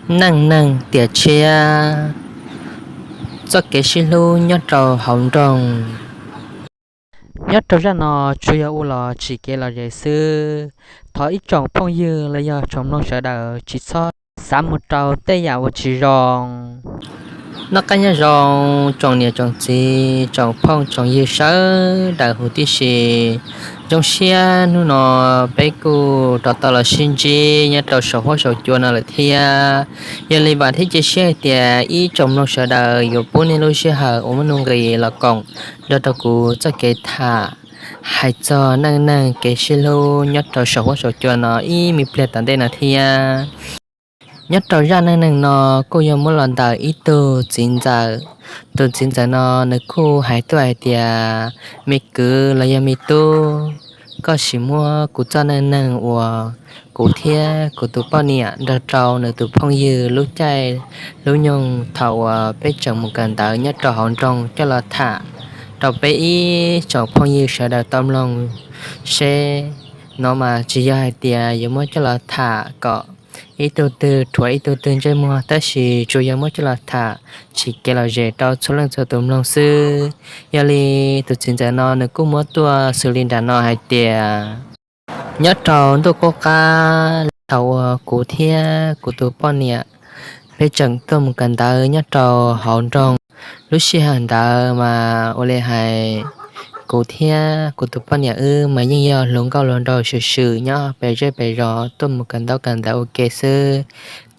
Neej neeg tiam tshiab, txoj kev sib hlub nyob rau hauv nroog. Nyob rau zaj no tsuas yog ua los tsim kev lom zem xwb. Thov ib tsoom phooj ywg los yog tsoom mloog sawv daws tsis txhob xav mus rau tej yam uas tsis zoo. Noj qab nyob zoo tsoom niam tsoom txiv tsoom phooj tsoom ywg sawv daws huv tib si. Zoo siab hnub no peb kuj rov tau los sib ntsib nyob rau saum huab saum cua no lawm thiab. Yog li vam thiab cia siab hais tias ib tsoom mloog sawv daws yuav pub nej lub sij hawm uas muaj nuj nqis los koom nrog rau kuv txoj kev tham hais txog neej neeg kev sib hlub nyob rau saum huab saum cua no ib me pliag tom ntej no thiab. Nyob rau zaj neej neeg no kuj yog muab los ntawm ib tug txiv ntxawm. Tus txiv ntxawm no nws kuj hais tuaj hais tias, me kwv los yog me tub, koj sim muab kuv txoj neej neeg uas kuv thiab kuv tus poj niam nrog rau nws tus phooj ywg lub caij lub nyoog thaum uas peb tseem mus kawm ntawv nyob rau hauv nroog coj los tham rau peb ib tsoom phooj ywg sawv daws tau mloog seb. No mas tsis yog hais tias yuav muab coj los tham kom ib tug twg rhuav ib tug twg ntsej muag, tab sis tsuas yog muab coj los tham tsim kev lom zem rau txhua leej txhua tus mloog xwb. Yog li tus txiv ntxawm no nws kuj muab tuaj xws li nram no hais tias, nyob rau ntuj qub qab thaum uas kuv thiab kuv tus poj niam peb tseem tuaj mus kawm ntawv nyob rau hauv nroog, lub sij hawm ntawd mas ua li hais kuv thiab kuv tus poj niam wb mas yeej yog hluas nkauj hluas nraug swm swm nyob pem zej pem zos tuaj mus kawm ntaub kawm ntawv ua ke xwb.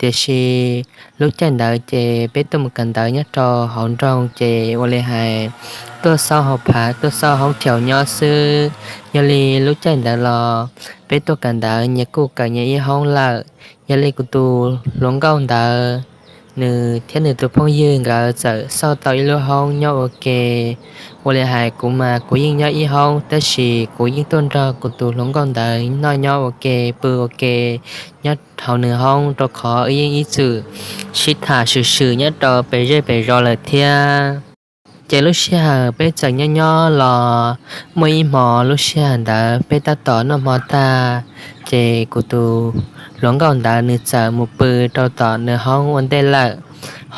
Tiam sis lub caij ntawd ces peb tuaj mus kawm ntawv nyob rau hauv nroog ces ua li hais tuaj xauj hauv phav tuaj xauj hoob chaum nyob xwb. Yog li lub caij ntawd los peb tuaj kawm ntawv nyias kuj kawm nyias ib hoob lawm. Yog li kuv tus hluas nkauj ntawd, nws thiab nws tus phooj ywg nkawd txawm xauj tau ib lub hoob nyob ua ke. Ua li hais kuv mas kuv yeej nyob ib hoob, tab sis kuv yeej tuaj nrog kuv tus hluas nkauj ntawd noj nyob ua ke, pw ua ke nyob hauv nws hoob, rau qhov wb yeej ib txwm sib tham swm swm nyob rau pem zej pem zos lawm thiab. Ces lub sij hawm peb txawm nyob nyob los muaj ib hmo lub sij hawm ntawd peb tab tom noj hmo tag, ces kuv tus hluas nkauj ntawd nws txawm mus pw rau tom nws hoob ua ntej lawm.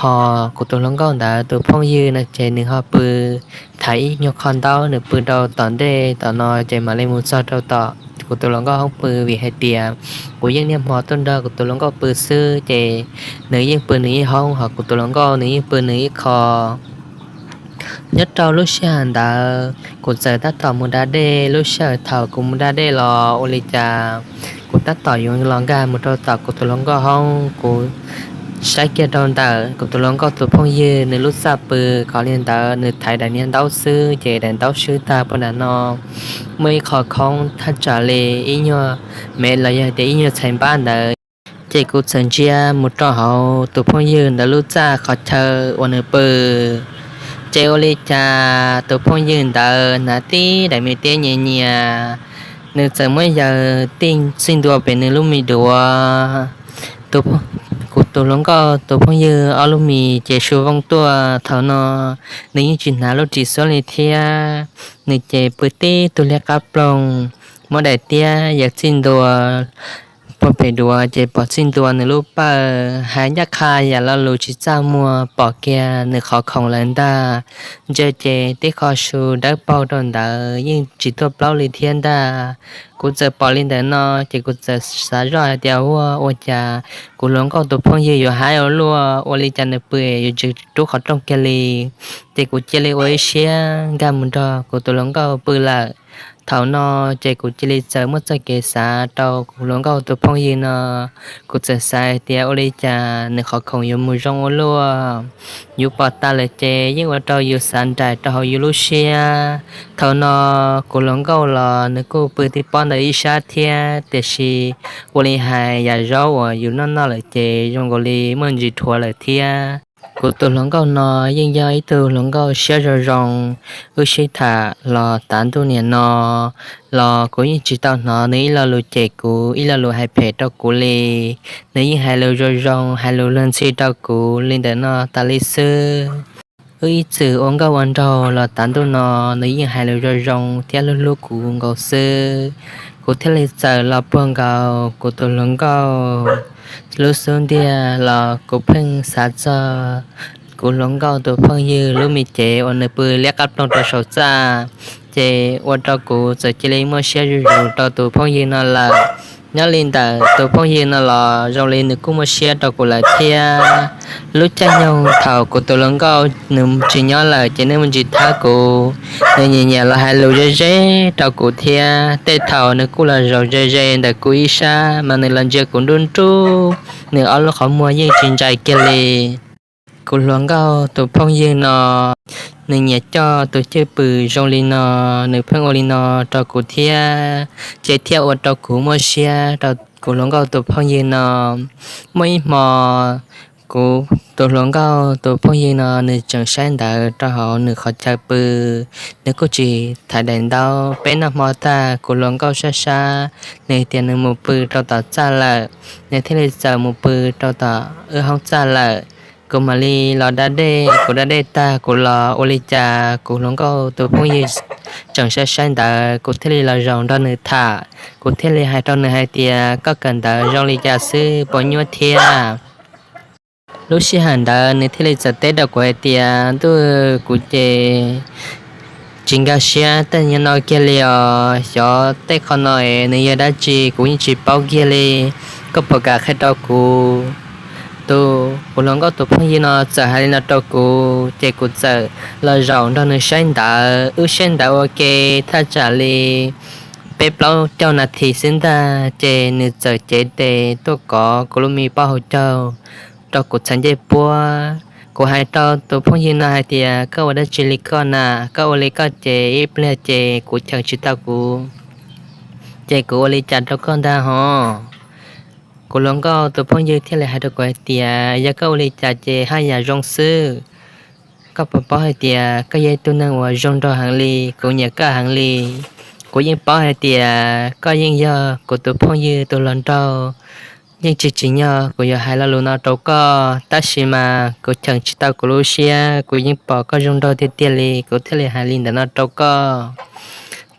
Ho kuv tus hluas nkauj ntawd tus phooj ywg no ces nws ho pw thaiv ib nyuag qho ntaub, nws pw rau tom ntej tom no ces mam li mus txog rau tom kuv tus hluas nkauj hoob pw, vim hais tias kuv yeej niaj hmo tuaj nrog kuv tus hluas nkauj pw xwb, ces nws yeej pw nws ib hoob, ho kuv tus hluas nkauj nws yeej pw nws ib qho. Nyob rau lub sij hawm ntawd kuv txawm tab tom mus da dej. Lub sij hawm thaum kuv mus da dej los ua li cas kuv tab tom yuav los nkag mus rau tom kuv tus hluas nkauj hoob, kuv saib kiag rau ntawm kuv tus hluas nkauj tus phooj ywg nws lub txaj pw. Qhov li ntawd nws thaiv daim niag ntaub xwb ces daim ntaub swb tag puag nram no, muaj ib qho khoob thaj tsam li ib nyuag mev los yog tias ib nyuag txhais npab ntawd. Ces kuv txawm ntsia mus rau hauv tus phooj ywg ntawd lub txaj qhov chaw uas nws pw. Ces ua li cas tus phooj ywg ntawd hnav tib daim me tiab nyias nyias, nws txawm muab yaws tij txij ntua pem nws lub me duav. Kuv tus hluas nkauj tus phooj ywg ob lub mis ces su vooj tuaj. Thaum no nws yeej tsis hnav lub ris xwb li thiab, nws ces pw tib tug liab qab ploog, muab daim tiab yaws txij ntua puag pem duav ces pom txij ntua nws lub pawj. Hais ncaj qha yam lo lus tsis txaj muag, pom kiag nws qhov khoom lawm ntag. Ntsia ces tib qho su dawb paug rau ntawd yeej tsis tuaj plaub li thiab ntag. Kuv txawm pom li ntawd no ces kuv txawm xav zoj hais tias, ua cas kuv hluas nkauj tus phooj ywg yuav haib ua luaj, ua li cas nws pw yuav tsis rub qhov rooj kiag li. Ces kuv cia li ua ib siab nkag mus nrog kuv tus hluas nkauj pw lawm. Thaum no ces kuv cia li txawm muaj txoj kev xav rau kuv hluas nkauj tus phooj ywg no. Kuv txawm xav hais tias ua li cas nws qhov khoom yuav mus zoo ua luaj, yus pom tas lawm ces yeej ua rau yus xav nraim rau hauv yus lub siab. Thaum no kuv hluas nkauj los nws kuj pw tib pob ntawm ib sab thiab, tiam sis ua li hais yam zaub uas yus noj noj lawm ces zoo nkaus li muaj ntsis dhuav lawm thiab. Kuv tus hluas nkauj no yeej yog ib tug hluas nkauj siab zoo zoo, wb sib tham los tav ntuj niam no los kuv yeej tsis tau hnov nws ib lo lus cem kuv, ib lo lus hais phem rau kuv li. Nws yeej hais lus zoo zoo, hais lus luag ntxhi rau kuv li ntawm no tas li xwb. Wb ib txwm ua nkauj ua nraug los tav ntuj no, nws yeej hais lus zoo zoo thiab hlub hlub kuv nkaus xwb. Kuv thiaj li txawm los puag nkaus kuv tus hluas nkauj lub xub ntiag los kuv pheej xav txog kuv hluas nkauj tus phooj ywg lub me cev uas nws pw liab qab ploog rau saum txaj, ces ua rau kuv txawm cia li muaj siab zuj zus rau tus phooj ywg no lawm. Nyob li ntawm tus phooj ywg no los zoo li nws kuj muaj siab rau kuv lawm thiab. Lub caij nyoog thaum kuv tus hluas nkauj nws tsis nyob lawm ces nws muaj ntsis thab kuv, nws nyiam nyiam los hais lus ze ze rau kuv thiab. Tej thaum nws kuj los zaum ze ze ntawm kuv ib sab mas nws los ntsia kuv nruj nruj, nws ob lub qhov muag yeej tsis ntsais kiag li. Kuv hluas nkauj tus phooj ywg no, nws nyiam coj tus cwj pwm zoo li no, nws pheej ua li no rau kuv thiab, ces thiaj ua rau kuv muaj siab rau kuv hluas nkauj tus phooj ywg no. Muaj ib hmo, kuv tus hluas nkauj tus phooj ywg no nws tseem saib ntawv rau hauv nws qhov chaw pw, nws kuj tsis thaiv daim ntaub. Peb noj hmo tag kuv hluas nkauj sab sab, nws tias nws mus pw rau tom txaj lawm, nws thiaj li txawm mus pw rau tom wb hoob txaj lawm. Kuv mam li los da dej, kuv da dej tag kuv los ua li cas kuv hluas nkauj tus phooj ywg tseem saib saib ntawv, kuv thiaj li los zaum nrog nws tham. Kuv thiaj li hais rau nws hais tias, koj kawm ntawv zoo li cas xwb, puas nyuaj thiab? Lub sij hawm ntawd nws thiaj li txawm teb rau kuv hais tias, ntuj, kuv ces tsis nkag siab tej no kiag li os, xyov tej qho no es nws yog dab tsi kuv yeej tsis paub kiag li, koj puas kam qhia rau kuv? Tus kuv hluas nkauj tus phooj ywg no txawm hais li no rau kuv, ces kuv txawm los zaum nrog nws saib ntawv. Wb saib ntawv ua ke thaj tsam li peb plaub caug nas this xwb ntag, ces nws txawm cev tes tuaj kov kuv lub me pob hauv caug rau kuv txhais ncej puab. Kuv hais rau tus phooj ywg no hais tias, koj ua dab tsi li koj na? Koj ua li koj ces ib pliag ces kuv cheem tsis tau kuv, ces kuv ua li cas rau koj ntag hos? Kuv hluas nkauj tus phooj ywg thiaj li hais rau kuv hais tias, yog koj ua li cas ces haj yam zoo xwb. Koj puas paub hais tias koj yog ib tug neeg uas zoo nraug heev li, kuv nyiam koj heev li. Kuv yeej paub hais tias koj yeej yog kuv tus phooj ywg tus hluas nraug, yeej tsis tsim nyog kuv yuav hais lo lus no rau koj, tab sis mas kuv cheem tsis tau kuv lub siab, kuv yeej pom koj zoo nraug tiag tiag li, kuv thiaj li hais li ntawd no rau koj.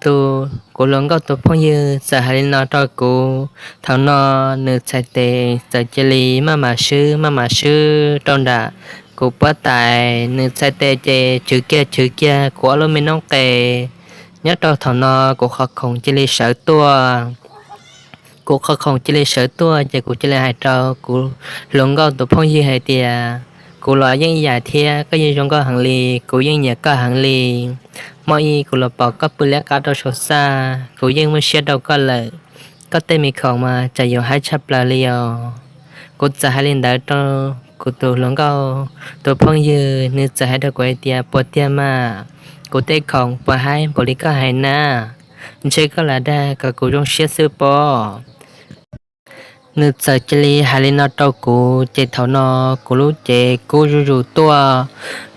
Tus kuv hluas nkauj tus phooj ywg txawm hais li no rau kuv. Thaum no nws txhais tes txawm cia li maj mam swb maj mam swb rau nram kuv puab tais, nws txhais tes ces chwv kiag chwv kiag kuv ob lub me noob qes. Nyob rau thaum no kuv qhov khoom cia li sawv tuaj. Kuv qhov khoom cia li sawv tuaj ces kuv cia li hais rau kuv hluas nkauj tus phooj ywg hais tias, kuv los yeej ib yam thiab, koj yeej zoo nkauj heev li, kuv yeej nyiam koj heev li. Hmo ib kuv los pom koj pw liab qab rau saum txaj, kuv yeej muaj siab rau koj lawm. Koj tej me khoom mas tsam yuav haib tshaj plaws li os. Kuv txawm hais li ntawd rau kuv tus hluas nkauj tus phooj ywg, nws txawm hais rau kuv hais tias, puas tiag mas? Kuv tej khoom puas haib npaum li koj hais na? Ntshe koj lam dag kom kuv zoo siab xwb pob. Nws txawm cia li hais li no rau kuv, ces thaum no kuv lub cev kub zuj zus tuaj.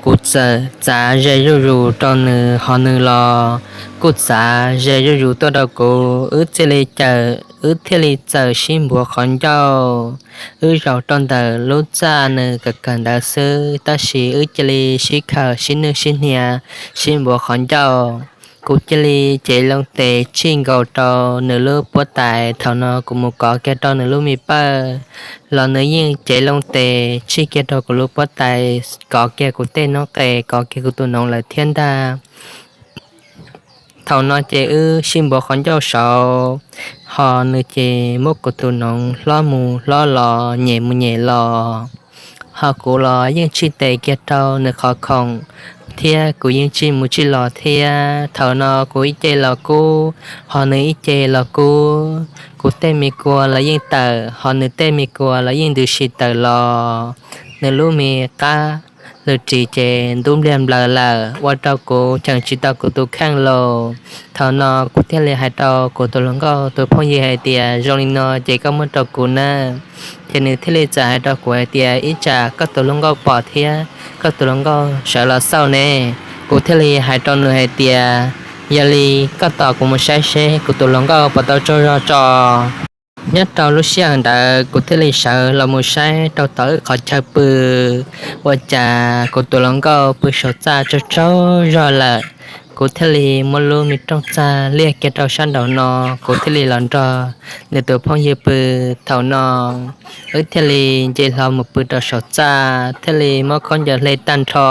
Kuv txawm txav ze zuj zus rau nws, ho nws los kuj txav ze zuj zus tuaj rau kuv. Wb cia li cawm, wb thiaj li txawm sib npuav qhov ncauj. Wb zaum rau ntawm lub txaj nws kawm kawm ntawv xwb, tab sis wb cia li sib khawm sib nwj sib hnia, sib npuav qhov ncauj. Kuv cia li cev loo tes tsij nkaus rau nws lub puab tais. Thaum no kuv mus kov kiag rau nws lub me pawj los nws yeej cev loo tes tsij kiag rau kuv lub puab tais, kov kiag kuv tej noob qes, kov kiag kuv tus noov lawm thiab ntag. Thaum no ces wb sib npuav qhov ncauj saud, ho nws ces muab kuv tus noov hlob mus hlob los, nyem mus nyem los. Ho kuv los yeej tsij tes kiag rau nws qhov khoom, thiab kuv yeej tsij mus tsij los thiab. Thaum no kuv ib ce los kub, ho nws ib ce los kub. Kuv tej me kua los yeej tawm, ho nws tej me kua los yeej ntws si tawm los. Nws lub me qab lwm ris ces ntub npliag nplaws lawm, ua rau kuv cheem tsis tau kuv tus kheej los. Thaum no kuv thiaj li hais rau kuv tus hluas nkauj tus phooj ywg hais tias, zoo li no ces koj muab rau kuv na. Ces nws thiaj li txawm hais rau kuv hais tias, ib tsam koj tus hluas nkauj pom thiab koj tus hluas nkauj sawv los xauj ne. Kuv thiaj li hais rau nws hais tias, yog li koj tos kuv mus saib seb kuv tus hluas nkauj puas tau tsaug zog tso. Nyob rau lub sij hawm ntawd kuv thiaj li sawv los mus saib rau tom wb qhov chaw pw, ua cas kuv tus hluas nkauj pw saum txaj tsaug tsaug zog lawm. Kuv thiaj li muab lub me rooj txag liaj kiag rau sab nraum no, kuv thiaj li los nrog nws tus phooj ywg pw. Thaum no wb thiaj li nce hlo mus pw rau saum txaj, thiaj li muab khaub ncaws hle tag nrho,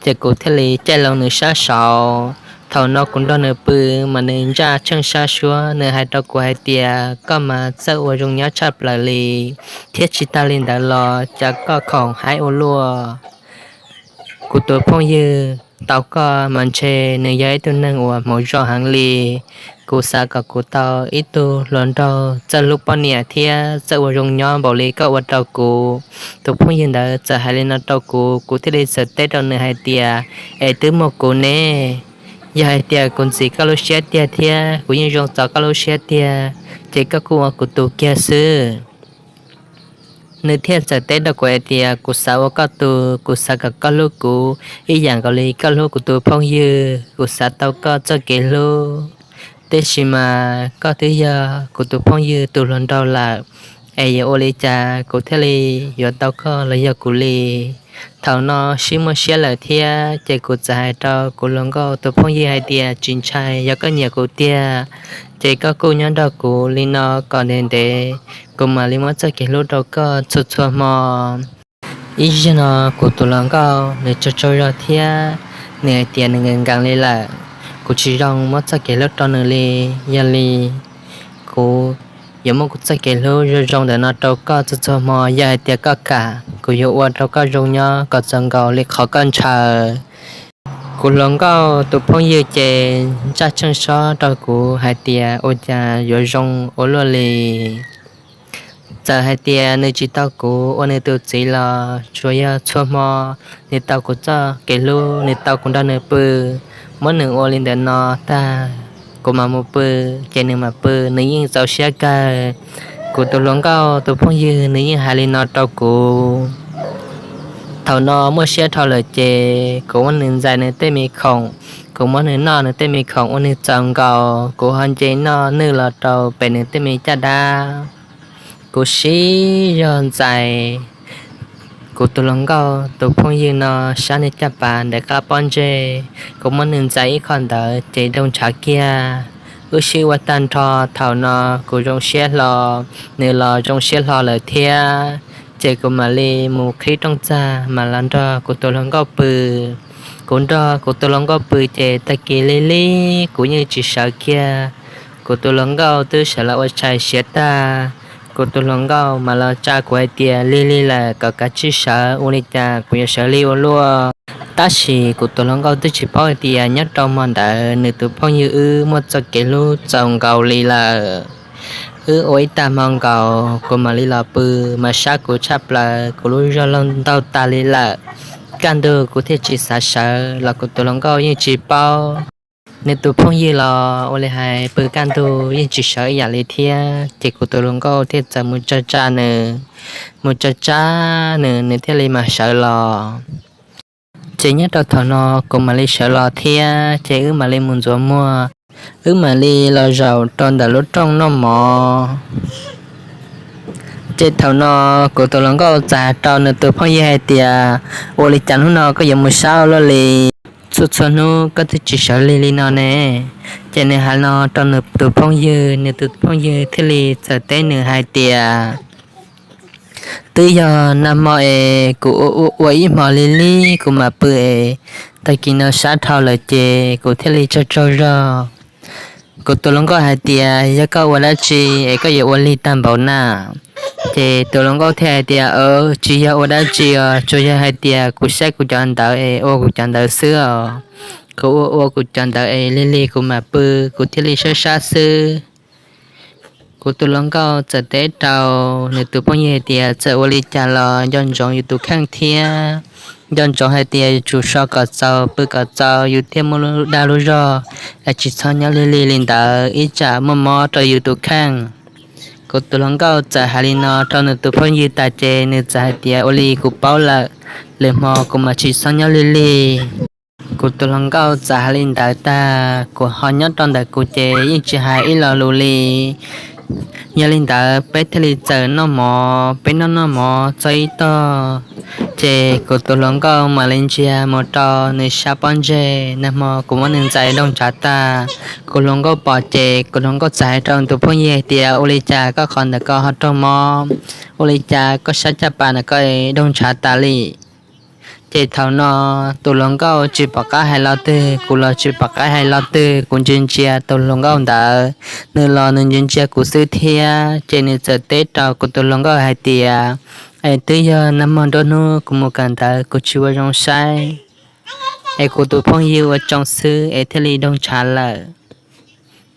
ces kuv thiaj li caij loo nws sab saud. Thaum no kuv nrog nws pw mas nws ntsaj tsheej sab suab, nws hais rau kuv hais tias, koj mas txawj ua zoo nyob tshaj plaws li, thiab tsis tag li ntawd los cas koj khoom haib ua luaj. Kuv tus phooj ywg tau koj mas ntshe nws yog ib tug neeg uas hmoov zoo heev li. Kuv xav kom kuv tau ib tug hluas nraug txawj hlub poj niam thiab txawj ua zoo nyob npaum li koj ua rau kuv. Tus phooj ywg ntawd txawm hais li no rau kuv, kuv thiaj li txawm teb rau nws hais tias, es twb muaj kuv ne, yog hais tias kuv ntxim koj lub siab tiag thiab kuv yeej zoo txaus koj lub siab tiag, ces koj kuj ua kuv tus kiag xwb. Nws thiaj txawm teb rau kuv hais tias, kuv xav ua koj tus, kuv xav kom koj hlub kuv ib yam nkaus li koj hlub kuv tus phooj ywg, kuv xav tau koj txoj kev hlub. Tiam sis mas koj twb yog kuv tus phooj ywg tus hluas nraug lawm, es yuav ua li cas kuv thiaj li yuav tau koj los yog kuv li? Thaum no sib muaj siab lawm thiab, ces kuv txawm hais rau kuv hluas nkauj tus phooj ywg hais tias, tsis ntshai, yog koj nyiam kuv tiag, ces koj kuj nyob nrog kuv li no kom ntev ntev, kuv mam li muab txoj kev hlub rau koj txhua txhua hmo. Ib zaug no kuv tus hluas nkauj nws tsaug tsaug zog thiab, nws hais tias nws nkees nkees li lawm, kuv tsis zoo muab txoj kev hlub rau nws li. Yog li kuv yuav muab kuv txoj kev hlub zoo zoo ntawm no rau koj txhua txhua hmo, yog hais tias koj kam kuv yuav ua rau koj zoo nyob kom txaus nkaus li qhov koj ntshaw. Kuv hluas nkauj tus phooj ywg ces ntsaj tsheej sob rau kuv hais tias, ua cas yuav zoo ua luaj li. Txawm hais tias nws tsis tau kuv ua nws tus txiv los tsuas yog txhua hmo nws tau kuv txoj kev hlub, nws tau kuv nrog nws pw, muab nws ua li ntawm no tag, kuv mam mus pw, ces nws mam pw, nws yeej txaus siab kawg. Kuv tus hluas nkauj tus phooj ywg nws yeej hais li no rau kuv. Thaum no muaj siab dhau lawm ces kuv muab nws ntxais nws tej me khoom, kuv muab nws noj nws tej me khoom ua nws txaus nkaus, kuv ho nce noj nwj los rau pem nws tej me caj dab. Kuv siv zog ntxais kuv tus hluas nkauj tus phooj ywg no sab nws caj pas ntawm qab pob ntseg, kuv muab nws ntxais ib qho ntawd ces doog ntshav kiag. Wb sib ua tag nrho, thaum no kuv zoo siab hlo, nws los zoo siab hlo lawm thiab. Ces kuv mam li mus qhib rooj txag mam los nrog kuv tus hluas nkauj pw. Kuv nrog kuv tus hluas nkauj pw ces tag kis lig lig kuv yeej tsis sawv kiag. Kuv tus hluas nkauj twb sawv los ua tshais siav tag, kuv tus hluas nkauj mam los tsa kuv hais tias, lig lig lawm, kom kav tsij sawv, ua li cas kuv yuav sawv lig ua luaj. Tab sis kuv tus hluas nkauj twb tsis paub hais tias nyob rau hmo ntawd nws tus phooj ywg wb muaj txoj kev hlub txaus nkaus li lawm. Wb ua ib tag hmo nkaus kuv mam li los pw, mas sab kuv tshaj plaws, kuv lub zog laug ntaug tas li lawm. Kaj ntug kuv thiaj tsis xav sawv los kuv tus hluas nkauj yeej tsis paub. Nws tus phooj ywg los ua li hais pw kaj ntug yeej tsis sawv ib yam li thiab, ces kuv tus hluas nkauj thiaj txawm mus tsa tsa nws, mus tsa tsa nws, nws thiaj li mam sawv los. Ces nyob rau thaum no kuv mam li sawv los thiab, ces wb mam li mus ntxuav muag, wb mam li los zaum rau ntawm lub rooj noj mov. Ces thaum no kuv tus hluas nkauj txawm hais rau nws tus phooj ywg hais tias, ua li cas hnub no koj yuav mus sab ua luaj li? Txhua txhua hnub koj twb tsis sawv lig li no ne. Ces nws hais no rau nws tus phooj ywg, nws tus phooj ywg thiaj li txawm teb nws hais tias, twb yog nag hmo es kuv ua ua ua ib hmos lig lig kuv mam pw es, tag kis no sab dhau lawm ces kuv thiaj li tsaug tsaug zog. Kuv tus hluas nkauj hais tias, yog koj ua dab tsi es koj yuav ua lig tag npaum na? Ces tus hluas nkauj thiaj hais tias, tsis yog ua dab tsi os, tsuas yog hais tias kuv saib kuv cov ntawv es ua kuv cov ntawv xwb os. Kuv ua ua kuv cov ntawv es lig lig kuv mam pw, kuv thiaj li sab sab xwb. Kuv tus hluas nkauj txawm teb rau nws tus phooj ywg hais tias, txawm ua li cas los nco ntsoov yus tus kheej thiab, nco ntsoov hais tias yuav tsum so kom txaus pw kom txaus yus thiaj muaj lub dag lub zog, es tsis txhob nyob lig lig li ntawd ib tsam muaj mob rau yus tus kheej. Kuv tus hluas nkauj txawm hais li no rau nws tus phooj ywg tas ces nws txawm hais tias, ua li kuv paub lawm, lwm hmo kuv mam tsis txhob nyob lig lig. Kuv tus hluas nkauj txawm hais li ntawd tag, kuv ho nyob rau ntawm kuv ces yeej tsis hais ib lo lus li. Yog li ntawd peb thiaj li txawm noj mov, peb noj noj mov txog ib tog, Ces kuv tus hluas nkauj mam li ntsia mus rau nws sab pob ntseg, nag hmo kuv muab nws ntxais doog ntshav tag. Kuv hluas nkauj pom ces kuv hluas nkauj txawm hais rau tus phooj ywg hais tias, ua li cas koj qhov ntawm ko ho raug mob? Ua li cas koj sab caj pas ntawm ko doog ntshav tas li? Ces thaum no tus hluas nkauj tsis pom qab hais lo twg, kuv los tsis pom qab hais lo twg, kuv ntsia ntsia tus hluas nkauj ntawd, nws los nws ntsia ntsia kuv xwb thiab. Ces nws txawm teb rau kuv tus hluas nkauj hais tias, es twb yog nag hmo nruab hnub kuv mus kawm ntawv kuv tsis ua zoo saib, es kuv tus phooj ywg ua tsoo xwb es thiaj li doog ntshav lawm.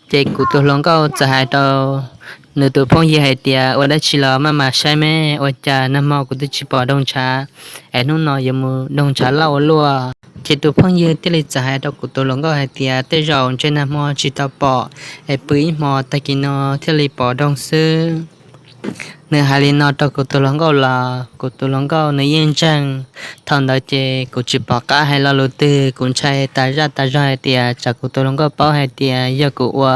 Ces kuv tus hluas nkauj txawm hais rau nws tus phooj ywg hais tias, ua dab tsi los maj mam saib me, ua cas nag hmo kuv twb tsis pom doog ntshav, es hnub no yuav mus doog ntshav loj ua luaj? Ces tus phooj ywg thiaj li txawm hais rau kuv tus hluas nkauj hais tias, tej zaum ntshe nag hmo tsis tau pom, es pw ib hmo tag kis no thiaj li pom doog xwb. Nws hais li no rau kuv tus hluas nkauj los kuv tus hluas nkauj nws yeej ntseeg. Thaum ntawd ces kuv tsis pom qab hais lo lus twg, kuv ntshai tas zaj tas zog hais tias tsam kuv tus hluas nkauj paub hais tias yog kuv ua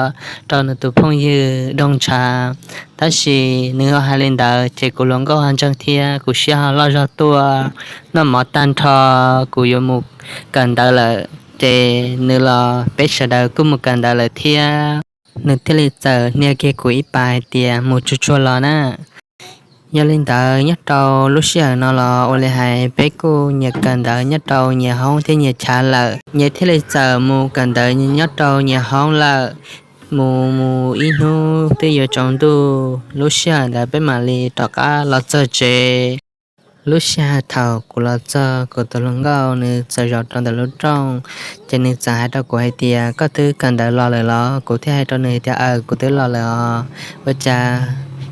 rau nws tus phooj ywg doog ntshav. Tab sis nws ho hais li ntawd ces kuv hluas nkauj ho ntseeg thiab kuv siab ho loj zog tuaj. Noj mov tag nrho kuv yuav mus kawm ntawv lawm ces nws los peb sawv daws kuj mus kawm ntawv lawm thiab. Nws thiaj li txawm hnia kiag kuv ib pas hais tias, mus tsuag tsuag los na. Yog li ntawd nyob rau lub sij hawm no los ua li hais peb kuj nyias kawm ntawv nyob rau nyias hoob thiab nyias chav lawm. Nyias thiaj li txawm mus kawm ntawv nyob rau nyias hoob lawm. Mus mus ib hnub twb yuav tsaus ntuj, lub sij hawm ntawd peb mam li rov qab los txog tsev. Lub sij hawm thaum kuv los txog, kuv tus hluas nkauj nws txawm zaum rau ntawm lub rooj, ces nws txawm hais rau kuv hais tias, koj twb kawm ntawv los lawm los? Kuv thiaj hais rau nws hais tias, aws, kuv twb los lawm os. Ua cas,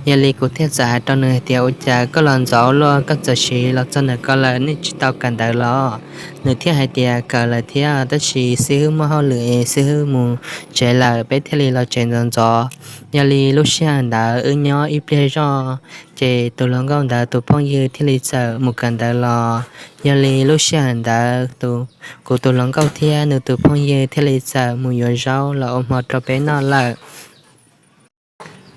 yog li kuv thiaj txawm hais rau nws hais tias, ua cas koj los ntxov luaj, koj txawm siv los txog ntawm ko lawm, nej tsis tau kawm ntawv los? Nws thiaj hais tias, kawm lawm thiab, tab sis xib hwb muaj hauj lwm es xib hwb mus tsev lawm, peb thiaj li los tsev ntxov ntxov. Yog li lub sij hawm ntawd wb nyob ib pliag zoj, ces tus hluas nkauj ntawd tus phooj ywg thiaj li txawm mus kawm ntawv los. Yog li lub sij hawm ntawd kuv tus hluas nkauj thiab nws tus phooj ywg thiaj li txawm mus yuav zaub los ua hmo rau peb noj lawm.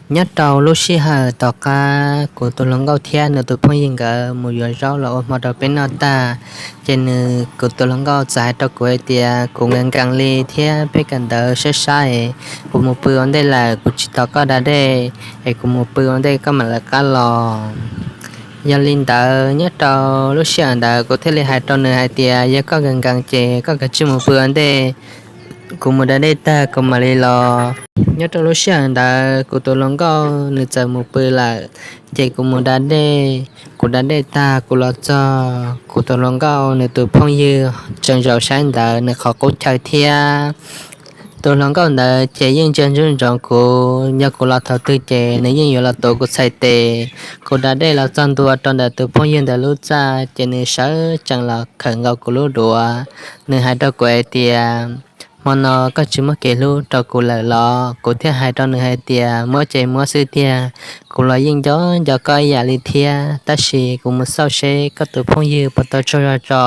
Nyob rau lub sij hawm tom qab kuv tus hluas nkauj thiab nws tus phooj ywg nkawd mus yuav zaub los ua hmo rau peb noj tag, ces nws, kuv tus hluas nkauj txawm hais rau kuv hais tias, kuv nkees nkees li thiab peb kawm ntawv sab sab es kuv mus pw ua ntej lawm, kuv tsis tos koj da dej es kuv mus pw ua ntej koj mam lawv qab los. Yog li ntawd nyob rau lub sij hawm ntawd kuv thiaj li hais rau nws hais tias, yog koj nkees nkees ces koj kav tsij mus pw ua ntej, kuv mus da dej tag kuv mam li los. Nyob rau lub sij hawm ntawd kuv tus hluas nkauj nws txawm mus pw lawm, ces kuv mus da dej. Kuv da dej tag kuv los txog, kuv tus hluas nkauj nws tus phooj ywg tseem zaum saib ntawv nws qhov qub chaw thiab. Tus hluas nkauj ntawd ces yeej ntsia ntsoov ntsoov kuv, yog kuv los thaum twg ces nws yeej yuav los tuav kuv txhais tes. Kuv da dej los txog ntua rau ntawm tus phooj ywg ntawd lub txaj, ces nws sawv tsees los khawm nkaus kuv lub duav. Nws hais rau kuv hais tias, hmo no koj tsis muab kev hlub rau kuv lawm los? Kuv thiaj hais rau nws hais tias, muab ces muab xwb tiag, kuv los yeej nco nco koj ib yam li thiab, tab sis kuv mus xauj seb koj tus phooj ywg puas tau tsaug zog tso.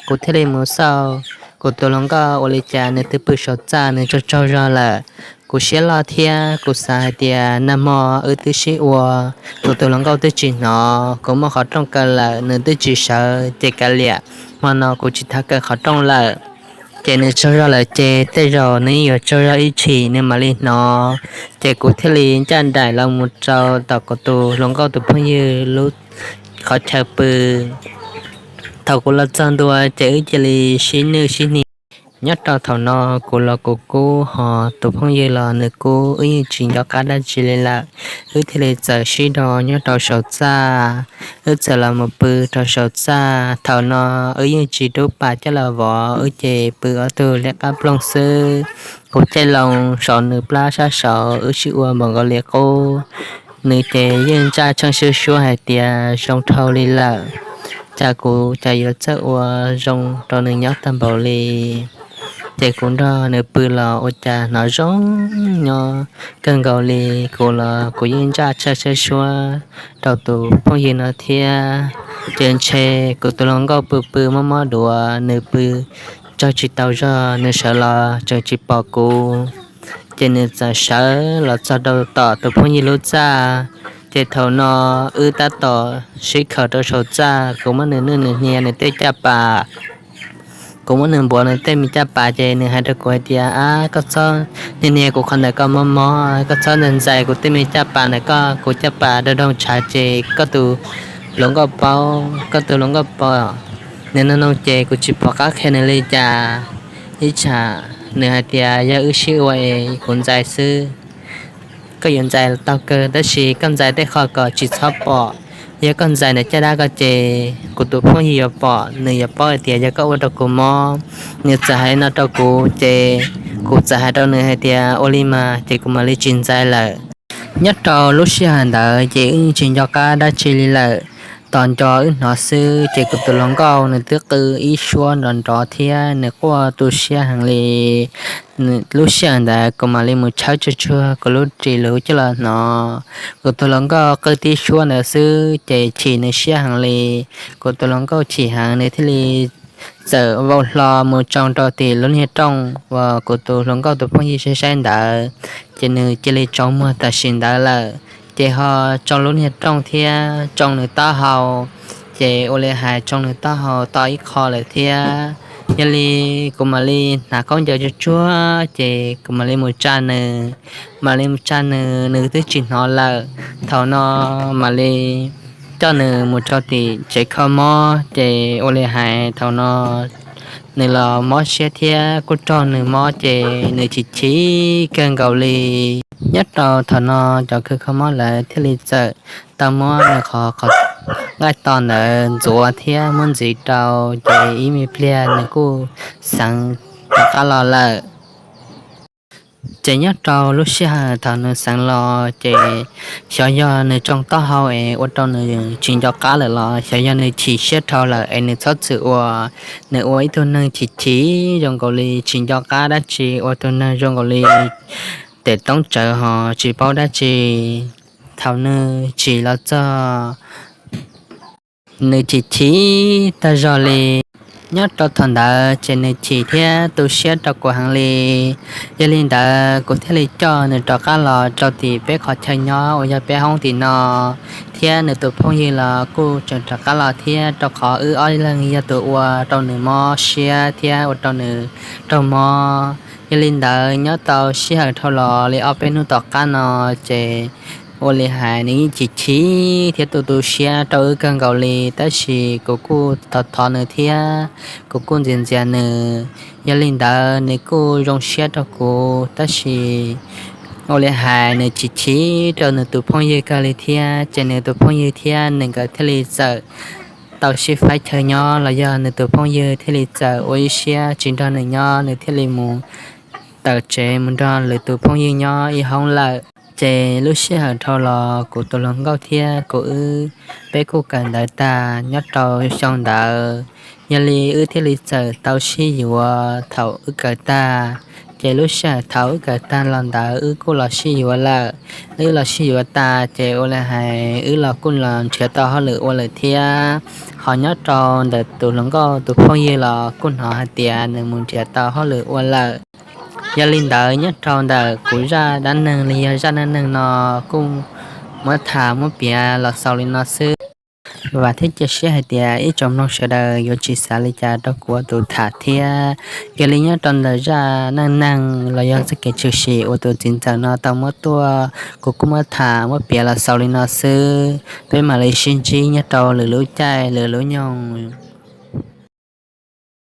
Kuv thiaj li mus xauj, kuv tus hluas nkauj ua li cas nws twb pw saum txaj nws tsaug tsaug zog lawm. Kuv siab loj thiab kuv xav hais tias nag hmo wb twb sib ua, kuv tus hluas nkauj twb tsis hnov, kuv muaj qhov rooj kaw lawm nws twb tsis sawv, ces kav liam, hmo no kuv tsis txhob kaw qhov rooj lawm. Ces nws tsaug zog lawm ces tej zaum nws yeej yuav tsaug zog ib chim nws mam li hnov. Ces kuv thiaj li ncaj nraim los mus rau tom kuv tus hluas nkauj tus phooj ywg lub qhov chaw pw. Thaum kuv los txog ntua ces wb cia li sib nwj sib hnia. Nyob rau thaum no kuv los kuv kub, ho tus phooj ywg los nws kub, wb yeej tsis nco qab dab tsi li lawm. Wb thiaj li txawm sib do nyob rau saum txaj, wb txawm los mus pw rau saum txaj. Thaum no wb yeej tsis rub pas coj los vov, wb ces pw ob tug liab qab ploog xwb. Kuv caij loo saum nws plab sab saud, wb sib ua npaum nkaus li qub. Nws ces yeej ntsaj tsheej suab suab hais tias zoo dhau li lawm, cas kuv cas yuav txawj ua zoo rau nws nyob tag npaum li. Ces kuv nrog nws pw los ua cas hnov zoo nyob kawg nkaus li. Kuv los kuv yeej ntsaj tsheej suab suab rau tus phooj ywg no thiab. Ces ntshe kuv tus hluas nkauj pw pw mob mob duav, nws pw tsaug tsis tau zog, nws sawv los tseem tsis pom kuv. Ces nws txawm sawv los txog rau tom tus phooj ywg lub txaj, Ces thaum no wb tab tom sib khaws rau saum txaj, kuv muab nws nwj nws hnia nws tej caj pas, kuv muab nws npuav nws tej me caj pas, ces nws hais rau kuv hais tias, Ab, koj txhob hnia hnia kuv qhov ntawd, koj mob mob, koj txhob ntxais ntxais kuv tej me caj pas ntawm koj, kuv caj pas doog doog tshav ces koj tus hluas nkauj paub, koj tus hluas nkauj pom. Nws nug nug ces kuv tsis pom qab qhia nws li cas. Ib tsam nws hais tias yog wb sib ua es kuv ntxais xwb, koj yuav ntxais taug kawg, tab sis koj ntxais tej qho kom tsis txhob pom. Yog koj ntxais ntawm caj dab ko ces kuv tus phooj ywg yuav pom, nws yuav paub hais tias yog koj ua rau kuv mob. Nws txawm hais li no rau kuv ces kuv txawm hais rau nws hais tias ua li mas, ces kuv mam li tsis ntxais lawm. Nyob rau lub sij hawm ntawd ces wb tsis nco qab dab tsi li lawm. Tos nco wb hnov xwb ces kuv tus hluas nkauj nws twb qw ib suab nrov nrov thiab nws quaj tu siab heev li. Lub sij hawm ntawd kuv mam li mus tshawb tsuag tsuag kuv lub ris lus coj los hnov. Kuv tus hluas nkauj qw tib suab ntawd xwb ces chim nws siab heev li. Kuv tus hluas nkauj chim heev nws thiaj li txawm vau hlo mus tsoo rau tim lub niag rooj uas kuv tus hluas nkauj tus phooj ywg saib saib ntawd, ces nws cia li tsaus muag tam sim ntawd lawm. Ces ho tsoo lub niag rooj thiab tsoo nws taub hau, ces ua li hais tsoo nws taub hau to ib qho lawm thiab. Yog li kuv mam li hnav khaub ncaws tsuag tsuag ces kuv mam li mus tsa nws, mam li mus tsa nws, nws twb tsis hnov lawm. Thaum no mam li coj nws mus rau tim tsev kho mob, ces ua li hais thaum no nws los mob siab thiab kuj raug nws mob ces nws chim chim kawg nkaus li. Nyob rau thaum no cov kws kho mob lawv thiaj li txawm tau muab nws qhov, qhov nqaij to ntawd ntxuav thiab muab ntxiv rau, ces ib me pliag nws kuj xeev rov qab los lawm. Ces nyob rau lub sij hawm thaum nws xeev los ces xyov yog nws tsoo taub hau es ua rau nws tsis nco qab lawm los xyov yog nws chim siab dhau lawm es nws txhob txwm ua. Nws ua ib tug neeg chim chim zoo nkaus li tsis nco qab dab tsi, ua tug neeg zoo nkaus li tes toob tsawv ho tsis paub dab tsi. Thaum nws chim los txog, nws chim chim tag zog li. Nyob rau thaum ntawd ces nws chim thiab tu siab rau kuv heev li. Yog li ntawd kuv thiaj li coj nws rov qab los rau tim peb qhov chaw nyob uas yog peb hoob tim no, thiab nws tus phooj ywg los kuj tseem rov qab los thiab, rau qhov wb ob leeg yog tus ua rau nws mob siab thiab ua rau nws raug mob. Yog li ntawd nyob tau sij hawm dhau los li ob peb hnub tom qab no, ces ua li hais nws yeej chim chim thiab tu tu siab rau wb kawg nkaus li, tab sis kuv kuj thov thov nws thiab kuv kuj ntxias ntxias nws. Yog li ntawd nws kuj zoo siab rau kuv, tab sis ua li hais nws chim chim rau nws tus phooj ywg kawg li thiab, ces nws tus phooj ywg thiab nws nkawd thiaj li txawm tau sib faib chaw nyob los yog nws tus phooj ywg thiaj li txawm ua ib siab tsis nrog nws nyob, nws thiaj li mus tawm tsev mus nrog lwm tus phooj ywg nyob ib hoob lawm. Ces lub sij hawm dhau los kuv tus hluas nkauj thiab kuv wb peb kuj kawm ntawv tag nyob rau xyoo ntawd. Yog li wb thiaj li txawm tau sib yuav thaum wb kawm tag. Ces lub sij hawm thaum wb kawm tag los ntawd wb kuj los sib yuav lawm. Wb los sib yuav tas ces ua li hais wb los kuj los nrhiav tau hauj lwm ua lawm thiab. Ho nyob rau ntawm tus hluas nkauj tus phooj ywg los kuj hnov hais tias nws mus nrhiav tau hauj lwm ua lawm. Yog li ntawd nyob rau ntawm kuv zaj dab neeg li yog zaj neej neeg no kuj muab tham muab piav los xaus li no xwb. Vam thiab cia siab hais tias ib tsoom mloog sawv daws yuav tsis xav li cas rau kuv ua tus tham thiab. Yog li nyob rau ntawm zaj neej neeg los yog txoj kev tshwm sim uas tus txiv ntxawm no tau muab tuaj, kuv kuj muab tham muab piav los xaus li no xwb. Peb mam li sib ntsib nyob rau lwm lub caij lwm lub nyoog.